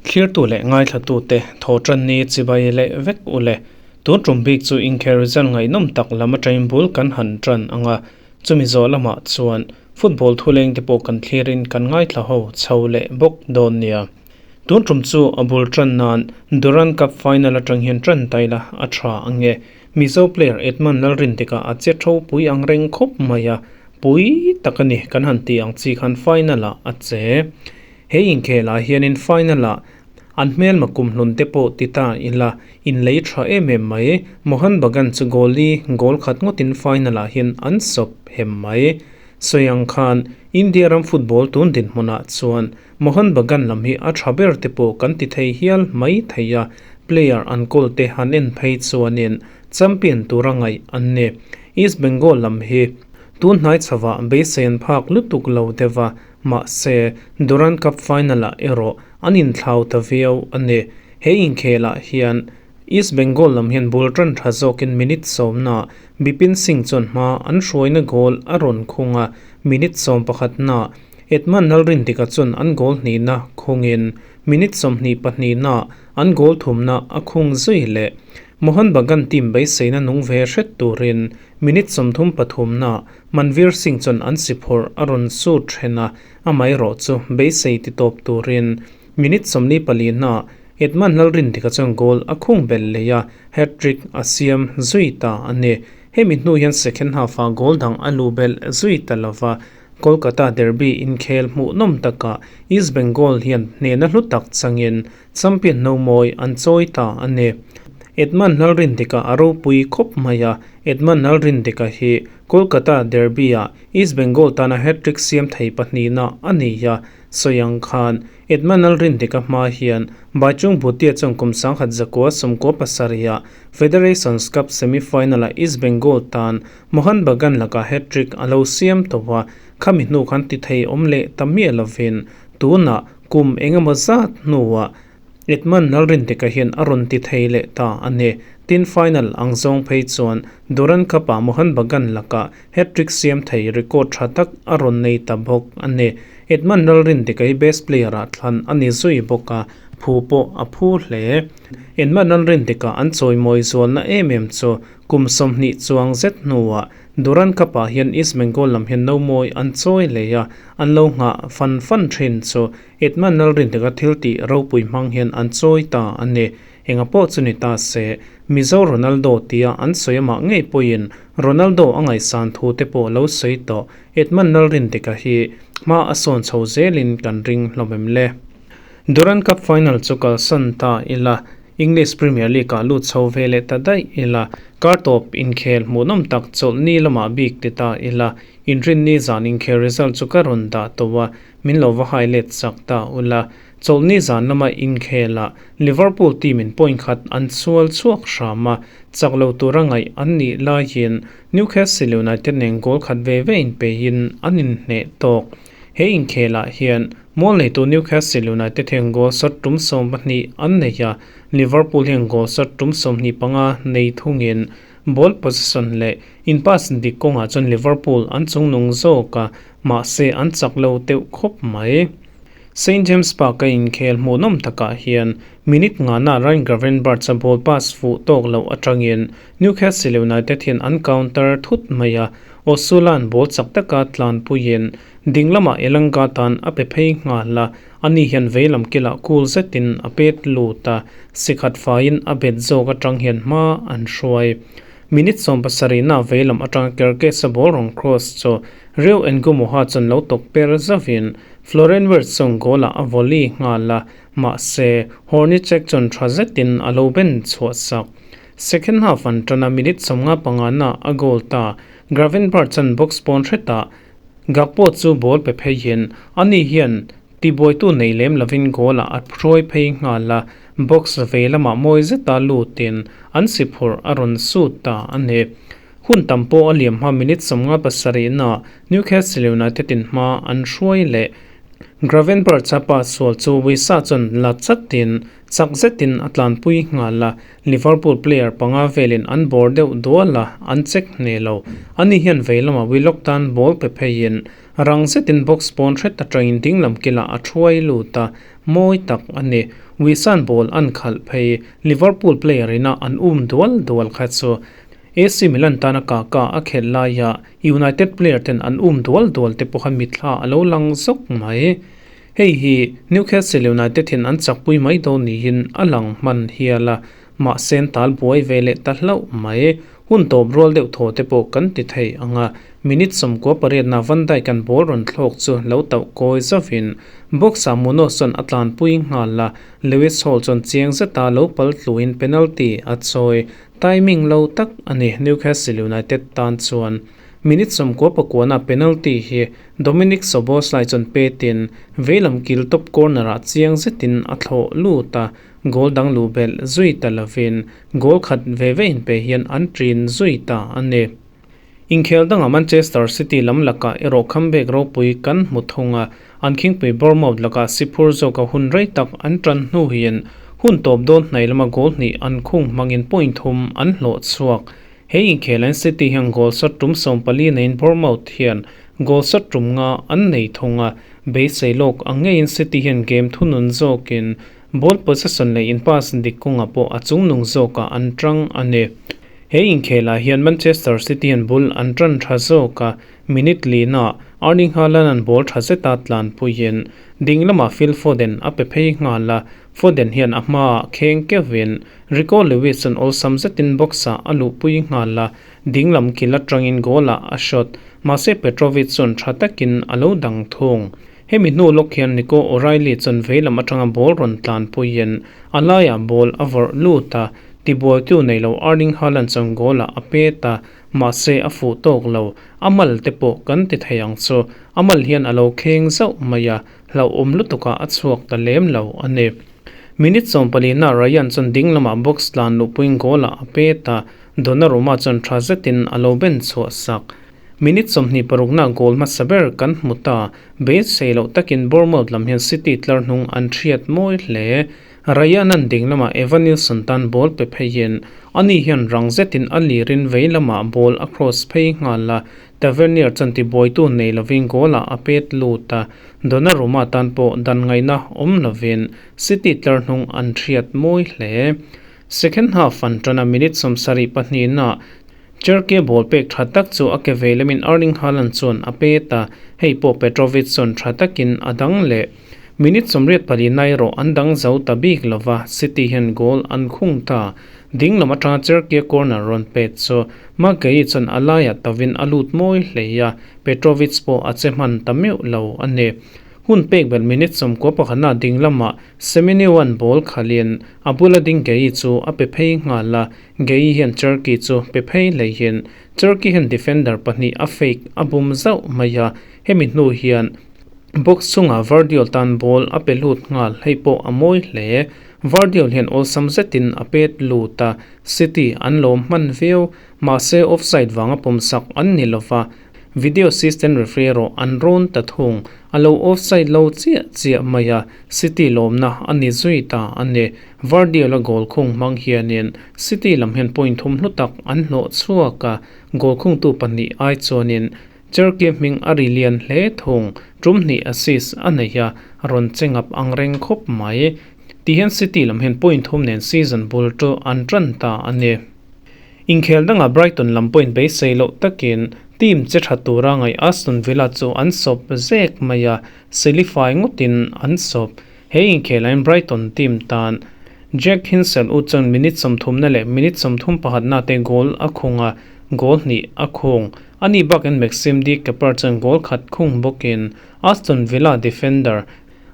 Thlirtu leh ngaithlatute thawhtanni chibai leh vek u le. Tun tum bik chu inkhel result ngaihnawm tak lam atangin bul kan han tan ang a, chumi zawh lamah chuan football thuleng te pawh kan thlirin kan ngaithla ho chho leh bawk dawn nia. Tun tum chu a bul tan nan Durand Cup final atang hian tan ta ila a tha ang e. Mizo player Edmund Lalrindika a che tho pui ang reng khawp mai a, pui tak a ni kan han tih ang chi khan final ah a che. He inkhelah hianin final-ah an hmelma kumhlun te pawh ti ta ila inlei tha em em mai. Mohan Bagan chu goal li goal khat ngawtin final-ah hian an sawp hem mai. Sawi ang khan India ram football tun dinhmunah chuan Mohan Bagan lam hi a tha ber te pawh kan ti thei hial mai thei a, player an kawl te han en phei chuanin champion tura ngaih an ni. East Bengal lam hi tun hnai chhovah beisei an phak lutuk lo deuh a, Mahse, Durand Cup final-ah erawh an inthlau ta viau a ni. He inkhelah hian East Bengal lam hian bul tan tha zawkin minute sawmnaah Bipin Singh chuan hma an hruaina goal a rawn khung a, minute sawmpakhatnaah Edmund Lalrindika chuan an goal hnihna khungin minute 22naah an goal thumna a khung zui leh. Mohun Bagan team beiseina nung ve hret turin minute 33naah Manvir Singh chuan an si phawrh a rawn sut then a, amaherawh chu beisei ti tawp turin minute 44 ah Edmund Lalrindika chuan goal a khung belh leh a, hat-trick a siam zui ta a ni. Hemi hnu hian second half ah goal dang a lu belh zui ta lo va, Kolkata derby inkhel hmuhnawm takah East Bengal hian hnehna hlu tak changin Champion nomawi an chawi ta a ni. Edmund Lalrindika a ropui khawp mai a, Edmund Lalrindika hi Kolkata derby-ah East Bengal tana hat-trick siam thei pahnihna a ni a, sawi ang khan Edmund Lalrindika hma hian Baichung Bhutia chuan kum 1997-ah Federations Cup semi-final-ah East Bengal tan Mohun Bagan lakah hat-trick a lo siam tawh a, khami hnu khan ti thei awm leh ta miah lovin tunah Kum engemaw zat hnuah Edmund Lalrindika hian a rawn ti thei leh ta a ni. Tin final ang zawng phei chuan Durand Cup-ah Mohun Bagan lakah hat-trick siam thei record tha tak a rawn nei ta bawk a ni. Edmund Lalrindika hi best player-ah thlan a ni zui bawk a, phu pawh a phu hle. Edmund Lalrindika an chawimawi zualna em em chu Kum 20 chuang zet hnuah Durand Cup-ah hian East Bengal lam hian nomawi an chawi leh a, an lo nghah fan fan thin chu Edmund Lalrindika thil tih ropui hmang hian an chawi ta a ni. Enga pawh chu ni ta se, Mizo Ronaldo tia an sawi amah ngei pawhin Ronaldo a ngaihsan thu te pawh lo sawi tawh Edmund Lalrindika hi hma a sawn chho zelin kan ring hlawm em le? Durand Cup final chu kalsan ta ila, English Premier League ah lut chho ve leh ta daih ila, kar tawp inkhel hmuhnawm tak chawlhni lamah bik ti ta ila, inrinni zan inkhel result chu ka rawn dah tawh a, min lo va hai let chak ta ula. Chawlhni zan lama inkhel ah Liverpool team in point khat an sual chhuak hram a, chak lo tura ngaih an nih laiin Newcastle United nen goal khat ve ve inpeiin an inhneh tawk. He inkhelah hian mual neitu Newcastle United hian goal shot tum 12 an nei a, Liverpool hian goal shot tum 25 nei thungin ball possession leh in pass dik kawngah chuan Liverpool an chungnung zawk a, mahse an chak lo deuh khawp mai. St James Park-a inkhel hmuhnawm takah hian minute ngana Ryan Gravenberch-a ball pass fuh tawk loh atangin Newcastle United hian an counter thut mai a, Osula'n ball chak taka tlanpuiin ding lamah Elanga tan a pe phei nghal a, ani hian vei lam kilah cool zetin a pet lut a, sikhat faiin a bet zawk atang hian hma an hruai. Minute 70 na vei lam atanga Kerkez-a ball rawn cross chu Rio Ngumoha chuan lo tawk per zauhin Florian Wirtz chuan goal-ah a volley nghal a, mahse Hornicek chuan tha zetin a lo ben chhuah sak. Second half an tan a, minute 55 na a goal ta. Gravenberch chuan box pawn hretah Gakpo chu ball pe pheiin ani hian tibuaitu nei lem lovin goal ah a hruai phei nghal a, box vei lamah mawi zeta lutin an si phurh a rawn sut ta a ni. Hun tam pawh a liam hma minute 57 na Newcastle United in hma an hruai leh. Gravenberch a pass sual chu Wissa chuan la chatin chak zetin a tlanpui nghal a, Liverpool player panga velin an bawr deuh dual a, an check hne lo. Ani hian vei lamah Willock tan ball pe pheiin rang zetin box pawn hret atangin ding lam kilah a thuai lut a, Mawi tak a ni. Wissa'n ball an khalh phei. Liverpool player ina an um dual dual kha chu AC Milan tana Kaka a khelh laia United player ten an um dual dual te pawh kha mitthla a lo lang zawk mai. Hei hi Newcastle United hian an chakpui mai dawn niin a lang hman hial a, mahse an tal buai ve leh ta hlauh mai. Hun tawp rual deuh thaw te pawh kan ti thei ang a, minute 98 na Van Dijk an ball rawn thlawk chu lo tauh kawi zauhin box ah Munoz chuan a tlanpui nghal a, Lewis Hall chuan chiang zeta lo pal tluin penalty a chawi. Timing lo tak a ni Newcastle United tan chuan. Minute 99 na penalty hi Dominik Szoboszlai chuan petin veilam kil top corner ah chiang zetin a thlawh lut a, goal dang luh belh zui ta lovin goal khat ve ve inpe hian an ṭin zui ta a ni. Inkhel dangah Manchester City lam lakah erawh comeback ropui kan hmu thung a, an khingpui Bournemouth lakah si phur zawka hun rei tak an ṭan hnu hian hun tawp dawn hnaih lama goal hnih an khung hmangin point thum an hlawh chhuak. He inkhelh City hian goal shot tum 14 neiin Bournemouth hian goal shot tum nga an nei thung a, beisei lawk ang ngeiin City hian game thunun zawkin ball possession leh in pass dik kawngah pawh a chungnung zawkah an ṭang a ni. He inkhelah hian Manchester City hian bul an ṭan ṭha zawk a, minute lina Erling Haaland an ball ṭha zeta tlanpuiin ding lamah Phil Foden a pe phei nghal a, Foden hian a hmaah kheng keuhin Rico Lewis chuan awlsam zetin box ah a luhpui nghal a, ding lam kil aṭangin goal ah a shot, mahse Petrovic chuan ṭha takin a lo dang thung. Hemi hnu lawk hian Nico O'Reilly chuan veilam aṭanga ball rawn tlanpuiin a laiah ball a vawrh lut a, tibuaitu nei lo Erling Haaland chuan goal ah a pet a, mahse a fuh tawk lo. A mal te pawh kan ti thei ang chu, a mal hian a lo kheng zauh mai a, hlauhawm lutukah a chhuak ta lem lo a ni. Minute 14 na Ryan chuan ding lamah box tlan luhpuiin goal ah a pet a, Donnarumma chuan tha zetin a lo ben chhuah sak. Minute 26 na goal hmasa ber kan hmu ta, beisei loh takin Bournemouth lam hian City tlar hnung an thiat mawi hle. Ryan an ding lamah Evanilson tan ball pe pheiin ani hian rang zetin a lirin vei lamah ball a cross phei nghal a, Tavernier chuan tibuaitu nei lovin goal ah a pet lut a, Donnarumma tan pawh dan ngaihna awm lovin City tlar hnung an thiat mawi hle. Second half an ṭan a, minute 72 na Cherki ball pek ṭha tak chu a ke vei lamin Erling Haaland chuan a pet a, hei pawh Petrovic chuan ṭha takin a dang leh. Minute 84 na erawh an dang zo ta bik lova, City hian goal an khung ta. Ding lam aṭanga Cherki corner rawn pet chu Maguire chuan a laiah tawin a lut mawi hlei a, Petrovic pawh a che hman ta meuh lo a ni. Hun pek belh minute 91 na ding lamah Semenyo an ball khalin a bula ding Gueye chu a pe phei nghal a, Gueye hian Cherki chu pe phei hleihin Cherki hian defender pahnih a fake a bum zauh mai a, hemi hnu hian box chungah Gvardiol tan ball a pe lut nghal, hei pawh a mawi hle. Gvardiol hian awlsam zetin a pet lut a, City an lawm hman viau, mahse offside vanga pawmsak an ni lova, video assistant referee erawh an rawn ta thung, a lo offside lo chiah chiah mai a, City lawmna a ni zui ta a ni. Gvardiol a goal khung hmang hianin City lam hian point thum hlu tak an hlawh chhuak a, goal khungtu pahnih ai chuanin Cherki hming a ri lian hle thung, tum hnih assist a nei a, rawn che ngap ang reng khawp mai. Tihian City lam hian point thum nen season bul chu an ṭan ta a ni. Inkhel dangah Brighton lam point beisei loh takin team che ṭha tura ngaih Aston Villa chu an sawp zek mai a, silifai ngawtin an sawp. He inkhelhain Brighton team tan Jack Hinshelwood chuan minute 30 na leh minute 31 na te goal a khung a, goal hnih a khung. Ani bakin Maxim De Cuyper chuan goal khat khung bawkin Aston Villa defender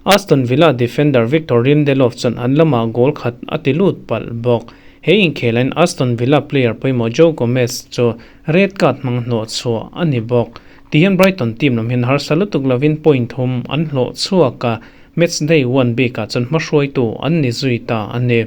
Aston Villa defender Victor Lindelof chuan an lamah goal khat a ti lut palh bawk. He inkhelhain Aston Villa player pawimawh Joe Gomez chu red card hmang hnawh chhuah a ni bawk. Tihian Brighton team lam hian harsa lutuk lovin point thum an hlawh chhuak a, match day one bikah chuan hmahruaitu an ni zui ta a ni.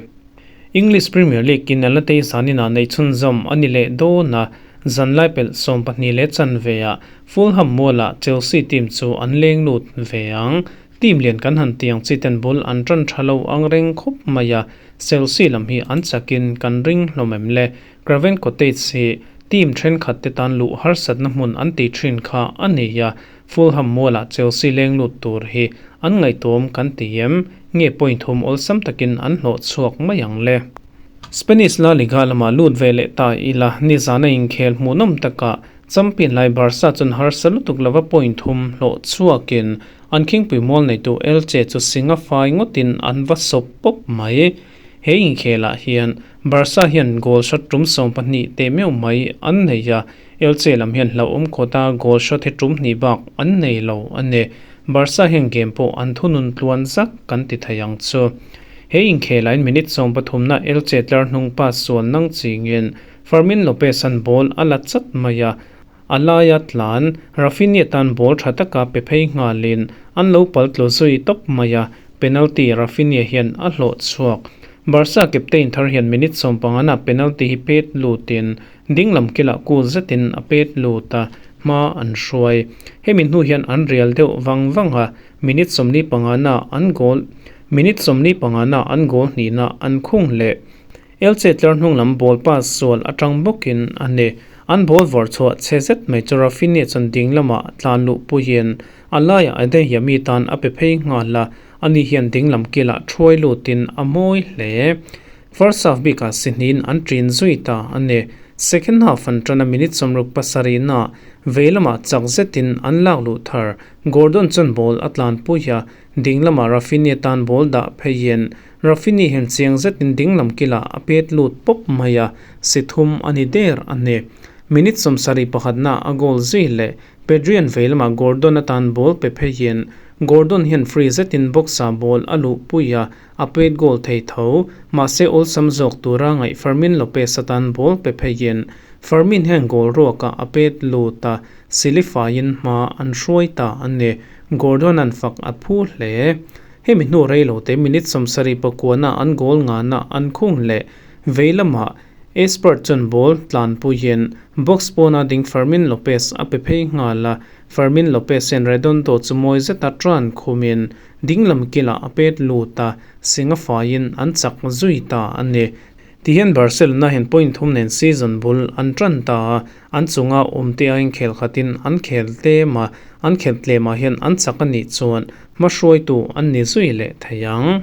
English Premier League in ala tei zaninah neih chhunzawm a ni leh dawn a, zanlai pelh 12 leh chanve ah Fulham mualah Chelsea team chu an leng lut ve ang. Team lian kan han tiang chi ten bul an ṭan ṭha lo ang reng khawp mai a, Chelsea lam hi an chakin kan ring hlawm em le. Craven Cottage hi team ṭhenkhat te tan luh harsatna hmun an ti ṭhin kha a ni a, Fulham mualah Chelsea leng lut tur hi an ngaihtuam kan ti em? Nge point thum awlsam takin an hlawh chhuak mai ang le? Spanish La Liga lamah lut ve leh ta ila, nizana inkhel hmuhnawm takah champion lai Barca chuan harsa lutuk lova point thum hlawh chhuakin an khingpui mual neitu Elche chu singa fai ngawtin an va sawp pawp mai. He inkhelah hian Barca hian goal shot tum 12 teh meuh mai an nei a, Elche lam hian hlauhawm khawta goal shot hi tum hnih bak an nei lo a ni. Barca hian game pawh an thunun tluan zak kan ti thei ang chu. He inkhelahin minute 13 na Elche tlar hnung pass sual nang chingin Fermin Lopez an ball a la chat mai a, a laia tlan Raphinha tan ball tha taka pe phei nghalin an lo pal tlu zui tawp mai a, penalty Raphinha hian a hlawh chhuak. Barca captain thar hian minute 15 na penalty hi pet lutin dinglam kilah kul zetin a pet lut a, hma an hruai. Hemi hnu hian an rial deuh vang vang a, minute 45 na an goal minute 45 na an goal hnih na an khung leh. Elche tlar hnung lam ball pass sual atang bawkin a ni. An ball vawr chhuah chhe zet mai chu Raphinha chuan ding lamah tlan luh puiin a laiah Adeyemi tan a pe phei nghal a, ani hian ding lam kilah thuai lutin a mawi hle. First half bikah si hnihin an ṭin zui ta a ni. Second half an ṭan a minute 67 na vei lamah chak zetin an lak luh thar. Gordon chuan ball a tlan pui a, ding lamah Raphinha tan ball dah pheiin Raphinha hian chiang zetin ding lam kilah a pet lut pawp mai a, si thum a ni der a ni. Minute 71 na a goal zui leh Pedri an vei lamah Gordon atan ball pe pheiin Gordon hian free zetin box-ah ball a luh pui a, a pet goal thei tho. Mahse awlsam zawk tura ngaih Fermin Lopez atan ball pe pheiin Fermin hian goal ruakah a pet lut a, silifaiin hma an hruai ta a ni. Gordon an fak a phu hle. Hemi hnu rei lo te minute 79 na an goal nga na an khung leh vei lamah Espert chuan ball tlan puiin box pawna ding Fermin Lopez a pe phei nghal a, Fermin Lopez hian Redondo chu mawi zeta tran khumin ding lam kilah a pet lut a, singa faiin an chak zui ta a ni. Tihian Barcelona hian point thum nen season bul an tan ta a, an chunga awm te aiin khel khatin an khel tlem a, an khel tlemah hian an chak a nih chuan hma hruaitu an ni zui leh thei ang.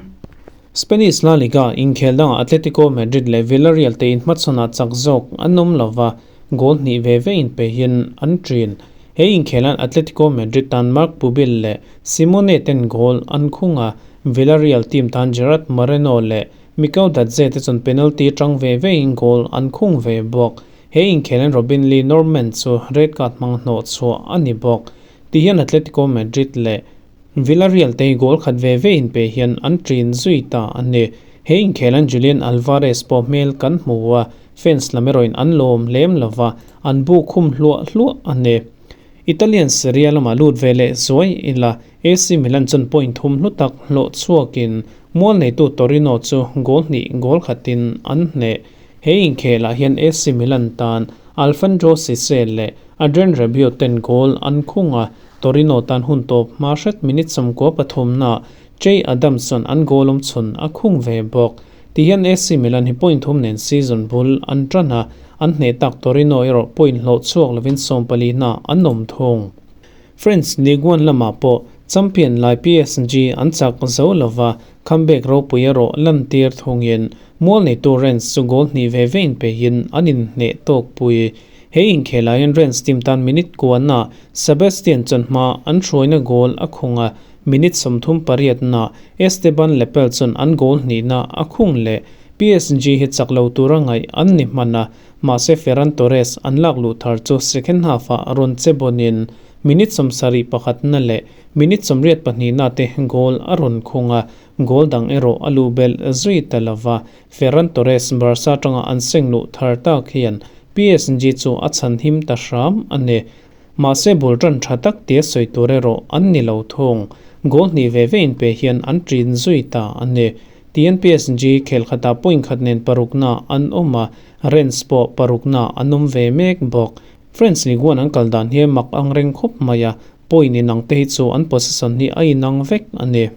Spanish La Liga inkhel dangah Atletico Madrid leh Villarreal te inhmachhawnah chak zawk an awm lova, goal hnih ve ve inpehin an ṭin. He inkhelan Atletico Madrid tan Marc Pubill leh Simone ten goal an khung a, Villarreal team tan Gerard Moreno leh Mikautadze te chuan penalty ṭang ve vein goal an khung ve bawk. He inkhelan Robin Le Normand chu red card hmang hnawh chhuah a ni bawk. Tihian Atletico Madrid leh Villarreal te goal khat ve ve inpe hian an ṭin zui ta a ni. He inkhelan Julian Alvarez pawh hmel kan hmu a, fans lam erawhin an lawm lem lova, an bu khum hluah hluah a ni. Italian Serie A lamah lut ve leh zuai ila, AC Milan chuan point thum hlu tak hlawh chhuakin mual neitu Torino chu goal hnih goal khatin an hneh. He inkhelah hian AC Milan tan Alfandro Cisse leh Adrien Rabiot ten goal an khung a, Torino tan hun tawp hma hret minute 93 na Che Adams chuan an goal awm chhun a khung ve bawk. Tihian AC Milan hi point thum nen season bul an tan a, an hneh tak Torino erawh point hlawh chhuak lovin 14 na an awm thung. French Ligue 1 lamah pawh champion lai PSG an chak zo lova, comeback ropui erawh lan tir thungin mual neitu Rennes chu goal hnih ve ve inpeihin an inhneh tawk pui. He inkhelah hian Rennes team tan minute kua na Sebastian chuan hma an hruaina goal a khung a, minute 38 na Esteban Lepel chuan an goal hnih na a khung leh. PSG hi chak lo tura ngaih an ni hman a, mahse Ferran Torres an lak luh thar chu second half-ah rawn che bawnin minute 71 na leh minute 82 na te goal a rawn khung a, goal dang erawh a luh belh zui ta lova. Ferran Torres Barca tanga an seng luh thar tak hian PSG chu a chhan him ta hram a ni. Mahse bul tan tha tak tia sawi tur erawh an ni lo thung. Goal hnih ve ve inpe hian an ṭin zui ta a ni. Tian PSG khel khatah point khat nen parukna an awm a, Rennes pawh parukna an awm ve mek bawk. French Ligue 1 an kal dan hi mak ang reng khawp mai a, point inang te hi chu an possession hi a inang vek a ni.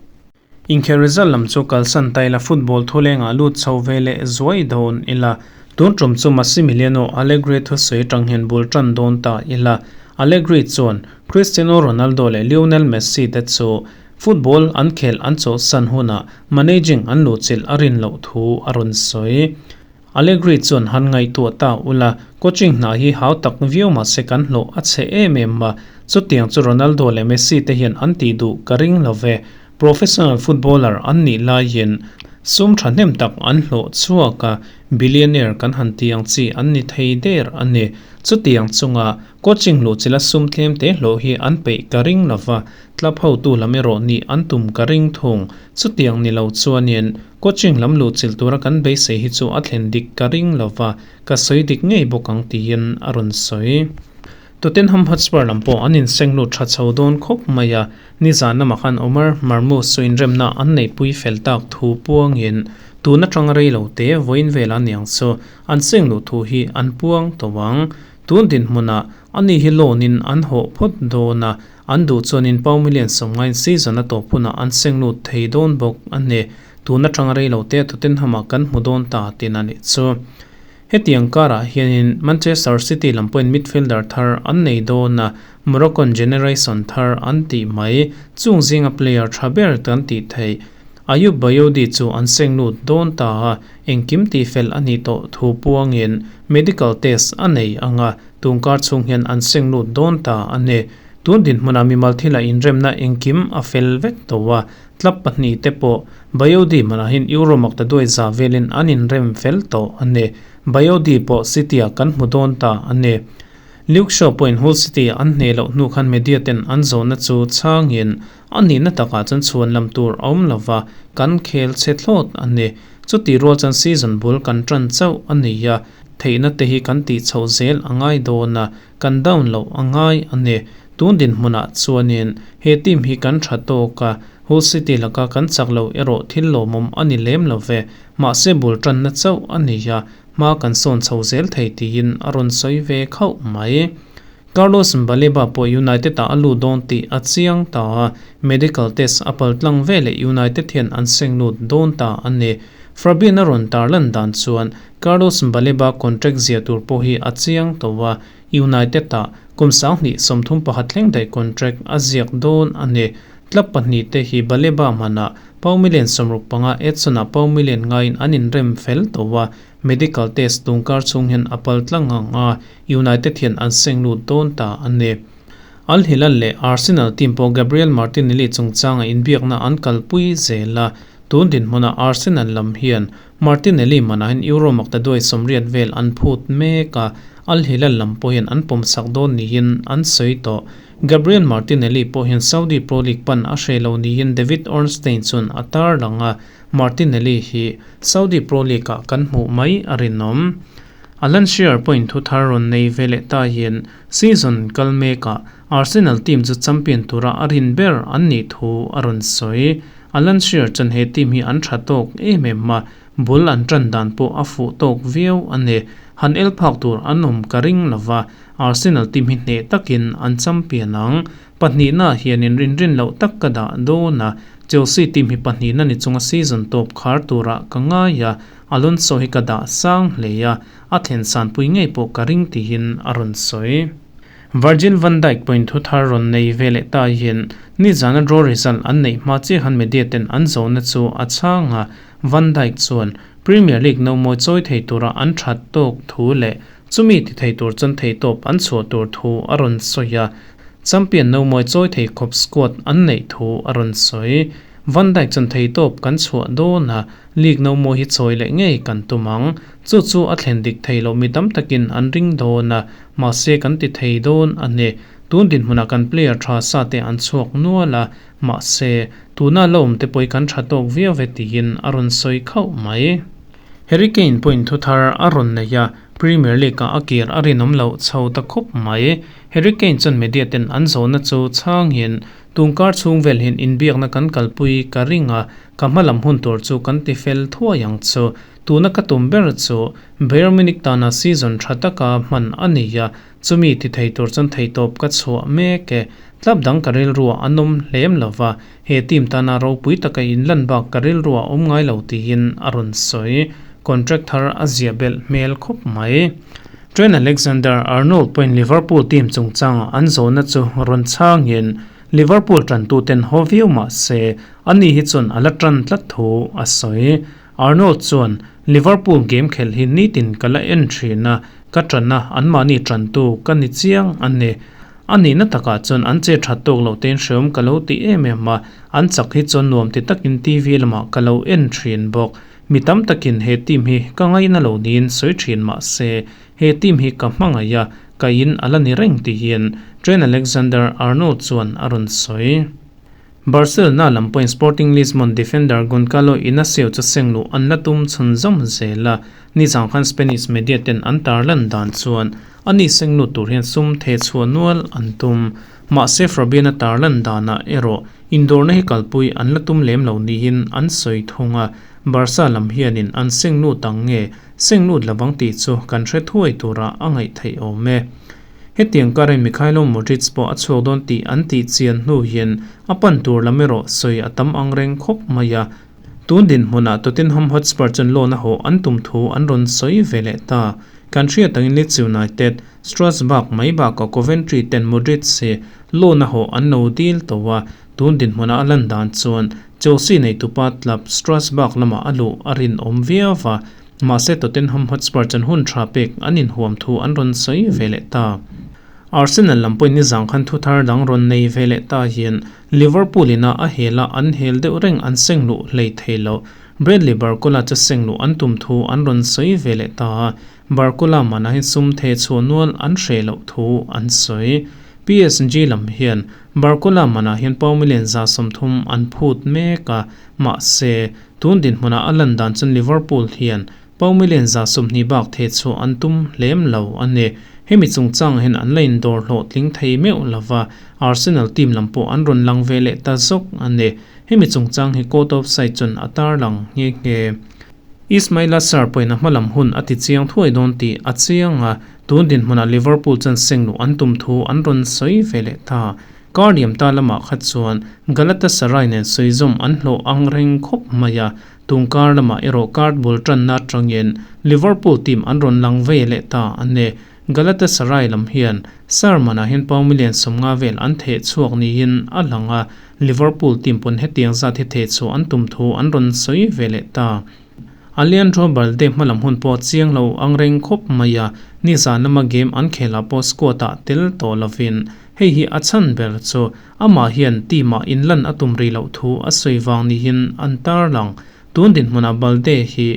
Inkhel result lam chu kalsan ta ila football thulengah lut chho ve leh zuai dawn ila. Tun tum chu Massimiliano Allegri thusawi atang hian bul tan dawn ta ila. Allegri chuan Cristiano Ronaldo leh Lionel Messi te chu Football an khelh an chawlhsan hunah managing an luhchilh a rin loh thu a rawn sawi. Allegri chuan han ngaihtuah ta ula, coaching hna hi hau tak viau mah se kan hlawh a chhe em em a, chutiang chu Ronaldo leh Messi te hian an tih duh ka ring lo ve. Professional footballer an nih laiin sum thahnem tak an hlawh chhuak a, billionaire kan han ti ang chi an ni thei der a ni. Chutiang chunga coaching luhchilha sum tlem te hlawh hi an peih ka ring lo va, Club hotu lam erawh nih an tum ka ring thung. Chutiang ni lo chuanin coaching lam luhchilh tura kan beisei hi chu a thlen dik ka ring lo va, ka sawi dik ngei bawk ang tiin a rawn sawi. Tottenham Hotspur lam pawh an inseng lut tha chho dawn khawp mai a, nizan lamah khan Omar Marmoush chu inremna an neihpui fel tak thu puangin tun atanga rei lo te vawiin vel a niang chu an seng luh thu hi an puang tawh ang. Tun dinhmunah ani hi loan in an hawh phawt dawn a, An duh chuanin Pau Million sawmngain season a tawp hunah an seng lut thei dawn bawk a ni. Tun atanga rei lo te Tottenham-ah kan hmu dawn ta tin a nih chu. Hetiang karah hianin Manchester City lam pawhin midfielder thar an nei dawn a, Moroccan generation thar an tih mai. Chung zinga player tha ber kan tih theih Ayoub Bayodi chu an seng lut dawn ta a, engkim tihfel a nih tawh thu puangin medical test a nei ang a, Tungkar chhung hian an seng lut dawn ta a ni. Tun dinhmunah mimal thila inremna engkim a fel vek tawh a, club pahnihte pawh Bayodi hmanah hian Euro makta duai za velin an inrem fel tawh a ni. Bayodi pawh City-ah kan hmu dawn ta a ni. Luke Shaw pawhin Hull City an hneh loh hnu khan media ten an zawhna chu chhangin a nihna takah chuan chhuan lam tur a awm lova, kan khel chhe thlawt a ni. Chutih rual chuan season bul kan tan chauh a ni a, Theihna te hi kan tih chhoh zel a ngai dawn a, kan down loh a ngai a ni. Tun dinhmunah chuanin he team hi kan tha tawk a, Hull City laka kan chak lo erawh thil lawmawm a ni lem lo ve. Mahse bul tanna chauh a ni a, hma kan sawn chho zel thei tiin a rawn sawi ve khauh mai. Carlos Baleba pawh United-ah a lut dawn tih a chiang ta a, medical test a pal tlang veleh United hian an seng lut dawn ta a ni. Fabian a rawn tarlan dan chuan Carlos Baleba contract zia tur pawh hi a chiang tawh a, United-ah kum 2031 thleng daih contract a ziak dawn a ni. Club pahnihte hi Baleba hmanah pau million 65 Edson-ah pau million ngaiin an inrem fel tawh a, Medical test tungkar chhung hian a pal tlang ang a, United hian an seng lut dawn ta a ni. Al Hilal leh Arsenal team pawh Gabriel Martinelli chungchanga inbiakna an kalpui zel a, tun dinhmunah Arsenal lam hian Martinelli manah hian Euro makta duai 80 vel an phut mek a, Al Hilal lam pawh hian an pawmsak dawn niin an sawi tawh. Gabriel Martinelli pawh hian Saudi Pro League pan a hreh lo niin David Ornstein chuan a tarlang a, Martinelli hi Saudi Pro League-ah kan hmuh mai a rinawm. Alan Shearer pawhin thu thar rawn nei ve leh ta hian season kal mekah Arsenal team chu champion tura a rin ber an nih thu a rawn sawi. Alan Shearer chuan he team hi an tha tawk em em a, bul an tan dan pawh a fuh tawk viau a ni. Han el phak tur an awm ka ring lova, Arsenal team hi hneh takin an champion ang. Pahnihna hianin rinrin loh tak ka dah dawn a, Chelsea team hi pahnihna ni chunga season tawp khar turah ka ngai a, Alonso hi ka dah sang hle a, a thlen sanpui ngei pawh ka ring tiin a rawn sawi. Virgil van Dijk pawhin thu thar rawn nei ve leh ta hian nizana draw result an neih hma chiah khan media ten an zawhna chu a chhang a, Van Dijk chuan Premier League no mawi chawi thei tura an that tawk thu leh Chumi ti thei tur chuan theitawp an chhuah tur thu a rawn sawi a, champion no mawi chawi thei khawp squad an neih thu a rawn sawi. Van Dijk chuan theitawp kan chhuah dawn a, league no mawi hi chawi leh ngei kan tum ang. Chu chu a thlen dik thei loh mi tam takin an ring dawn a, mahse kan ti thei dawn a ni. Tun dinhmunah kan player tha sa te an chhuak nual a, mahse tuna la awm te pawh hi kan tha tawk viau ve tiin a rawn sawi khauh mai. Harry Kane pawhin thu thar a rawn nei a, Premier League-ah a kir a rinawm loh chho ta khawp mai. Harry Kane chuan media ten an zawhna chu chhangin, Tungkar chhung vel hian inbiakna kan kalpui ka ring a, ka hma lam hun tur chu kan ti fel thuai ang chu. Tuna ka tum ber chu Bayern Munich tana season tha taka hman a ni a, chumi ti thei tur chuan theihtawp ka chhuah mek e. Club dang ka rilruah an awm hlem lova, He team tana ropui taka inlan bak ka rilru a awm ngai lo tiin a rawn sawi. Contract thar a ziah belh hmel khawp mai. Trent Alexander-Arnold pawhin Liverpool team chungchanga an zawhna chu rawn chhangin, Liverpool ṭantuten haw viau mah se, ani hi chuan a la ṭan tlat thu a sawi. Arnold chuan, Liverpool game khelh hi nitin ka la en ṭhin a, ka ṭan a, anmahni ṭantu ka ni chiang a ni. A nihna takah chuan an che ṭhat tawk loh tein hreawm ka lo ti em em a, an chak hi chuan nuam ti takin TV lamah ka lo en ṭhin bawk. Mi tam takin he team hi ka ngaina lo niin sawi ṭhin mah se, he team hi ka hmangaih a, ka in a la ni reng tiin Trent Alexander-Arnold chuan a rawn sawi. Barcelona lam pawhin Sporting Lisbon defender Goncalo Inacio chu seng luh an la tum chhunzawm zel a, nizang khan Spanish media ten an tarlan dan chuan ani seng lut tur hian sum theh chhuah nual an tum. Mahse Fabian-a tarlan danah erawh indawrna hi kalpui an la tum lem lo niin an sawi thung a, Barca lam hianin an seng lut ang nge seng lut lovang tih chu kan hre thuai tura a ngaih theih awm e. Hetiang karin Mykhailo Mudryk pawh a chhuak dawn tih an tih chian hnu hian a pan tur lam erawh sawi a tam ang reng khawp mai a. Tun dinhmunah Tottenham Hotspur chuan loan a hawh an tum thu an rawn sawi ve leh ta. Kan hriat angin Leeds United, Strasbourg mai bakah Coventry ten Mudryk hi loan a hawh an lo dil tawh a, tun dinhmuna a lan dan chuan Chelsea neitupa club Strasbourg lamah a luh a rinawm viau va. Mahse Tottenham Hotspur chuan hun tha pek an inhuam thu an rawn sawi ve leh ta. Arsenal lam pawhin nizang khan thu thar dang rawn nei ve leh ta hian Liverpool ina a hel a an hel deuh reng an seng luh hlei thei lo. Bradley Barcola chu seng luh an tum thu an rawn sawi ve leh ta a, Barcola manah hian sum theh chhuah nual an hreh loh thu an sawi. PSG lam hian Barcola manah hian pound million 30 an phut mek a, mahse Tun dinhmunah a lan dan chuan Liverpool hian pound million 20 bak theh chhuah an tum hlem lo a ni. Hemi chungchangah hian an la indawr hlawhtling thei meuh lo va, Arsenal team lam pawh an rawn lang ve leh ta zawk a ni. Hemi chungchang hi Court of Side chuan a tarlang nghe nghe. Ismaila Sarr pawhin a hmalam hun a ti chiang thuai dawn tih a chiang a, tun dinhmunah Liverpool chuan seng luh an tum thu an rawn sawi ve leh ta. Kar liam ta lamah kha chuan Galatasaray nen sawi zawm an hlawh ang reng khawp mai a, tun kar lamah erawh card bul tanna atangin Liverpool team an rawn lang ve leh ta a ni. Galatasaray lam hian Sarman-ah hian pound million 50 vel an theh chhuak niin a lang a, Liverpool team pawn hetiang zat hi theh chhuah an tum thu an rawn sawi ve leh ta. Alejandro Balde hmalam hun pawh chiang lo ang reng khawp mai a, nizan lama game an khelah pawh squad-ah tel tawh lovin Hei hi a chhan ber chu amah hian team-ah inlan a tum rih loh thu a sawi vang niin an tarlang. Tun dinhmunah Balde hi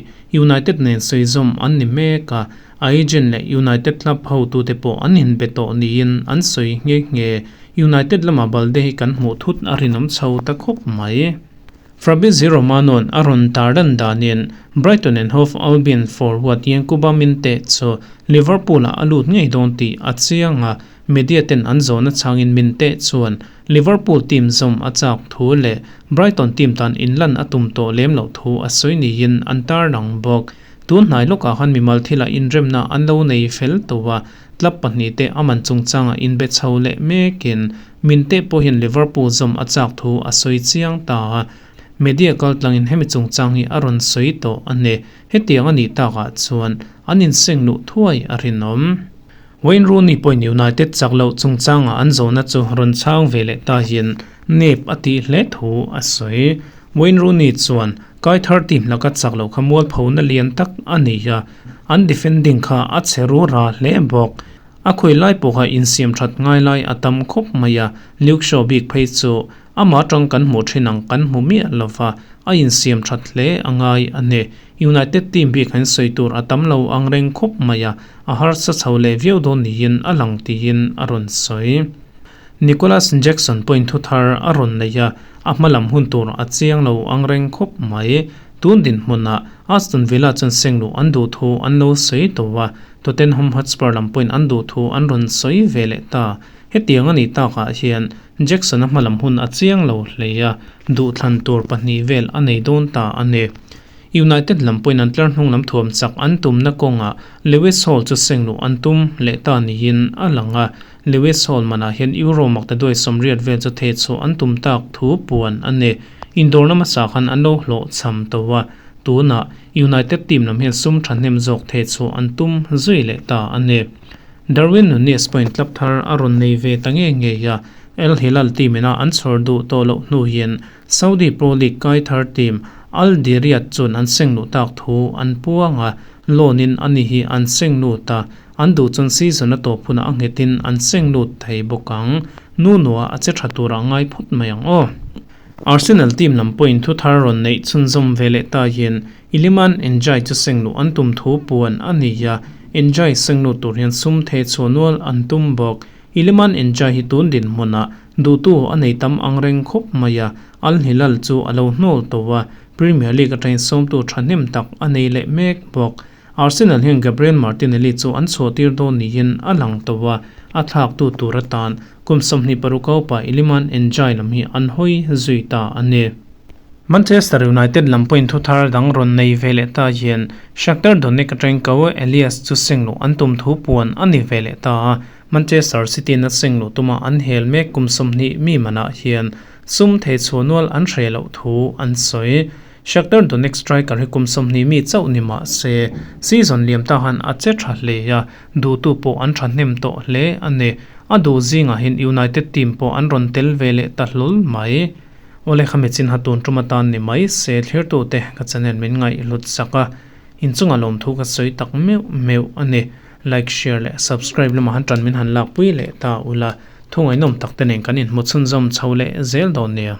United nen sawi zawm an ni mek a, a agent leh United club hotute pawh an inbe tawh niin an sawi nghe nghe. United lamah Balde hi kan hmuh thut a rinawm chho ta khawp mai. Fabrizio Romano-a'n a rawn tarlan danin Brighton and Hove Albion forward Yankuba Minteh chu Liverpool-ah a lut ngei dawn tih a chiang a, media ten an zawhna chhangin Minteh chuan Liverpool team zawm a chak thu leh Brighton team tan inlan a tum tawh lem loh thu a sawi niin an tarlang bawk. Tun hnai lawkah khan mimal thilah inremna an lo nei fel tawh a, club pahnihte a man chungchangah inbe chho leh mekin Minteh pawh hian Liverpool zawm a chak thu a sawi chiang ta a, media kaltlangin hemi chungchang hi a rawn sawi tawh a ni. Hetiang a nih takah chuan an inseng luh thuai a rinawm. Wayne Rooney pawhin United chak loh chungchangah an zawhna chu rawn chhang ve leh ta hian nep a tih hle thu a sawi. Wayne Rooney chuan, Kai thar team laka chak loh kha mualphona lian tak a ni a, an defending kha a chhe ru ra hle bawk. A khawi lai pawha insiam that ngai lai a tam khawp mai a, Luke Shaw bik phei chu amah atang kan hmuh thin ang kan hmu miah lova, a insiam that hle a ngai a ni. United team bik an sawi tur a tam lo ang reng khawp mai a, a harsa chho leh viau dawn niin a lang tiin a rawn sawi. Nicolas Jackson pawhin thu thar a rawn nei a, a hma lam hun tur a chiang lo ang reng khawp mai. Tun dinhmunah Aston Villa chuan seng luh an duh thu an lo sawi tawh a, Tottenham Hotspur lam pawhin an duh thu an rawn sawi ve leh ta. Hetiang a nih takah hian Jackson-a hmalam hun a chiang lo hle a, duhthlan tur pahnih vel a nei dawn ta a ni. United lam pawhin an tlar hnung lam thuam chak an tumna kawngah Lewis Hall chu seng luh an tum leh ta niin a lang a. Lewis Hall manah hian Euro maktaduai 80 vel chu theh chhuah an tum tak thu puan a ni. Indawrna hmasa khan an lo hlawhchham tawh a, tunah United team lam hian sum thahnem zawk theh chhuah an tum zui leh ta a ni. Darwin Nunez pawhin club thar a rawn nei ve ta nge ngei a, Al Hilal team ina an chhawr duh tawh loh hnu hian Saudi Pro League kai thar team Al Diriyat chuan an seng luh tak thu an puang a, loan in ani hi an seng lut a, an duh chuan season a tawp hunah a nghetin an seng lut thei bawk ang. Nuno-a a che tha turah ngai phawt mai ang aw. Arsenal team lam pawhin thu thar rawn neih chhunzawm ve leh ta hian Iliman N'Jai chu seng luh an tum thu puan a ni a, N'Jai seng lut tur hian sum thei chhuah nual an tum bawk. Iliman N'Jai hi tun dinhmunah duhtu a nei tam ang reng khawp mai a, Al Hilal chu a lo hnawl tawh a, Premier League atangin sawmtu thahnem tak a nei leh mek bawk. Arsenal hian Gabriel Martinelli chu an chhuahtir dawn niin a lang tawh a, a thlaktu tur atan kum 26 a upa Iliman N'Jai lam hi an hawi zui ta a ni. Manchester United lam pawhin thu thar dang rawn nei ve leh ta hian Shakhtar Donetsk atangin Kaue Elias chu seng luh an tum thu puan a ni ve leh ta a, Manchester City in a seng luh tuma an hel mek kum 20 mi manah hian sum thei chhuah nual an hreh loh thu an sawi. Shakhtar Donetsk striker hi kum 20 mi chauh ni mah se season liam ta han a che tha hle a, duhtu pawh an thahnem tawh hle a ni. A duh zingah hian United team pawh an rawn tel ve leh ta hlawl mai. Awle kha mechin ha tun tum atan ni mai se thlirtute ka channel min ngaih hlut sak a, inchunga lawmthu ka sawi tak meuh meuh a ni. Like, share leh subscribe lamah han tan min han lakpui leh ta ula, thu ngaihnawm tak te nen kan inhmu chhunzawm chho leh zel dawn nia.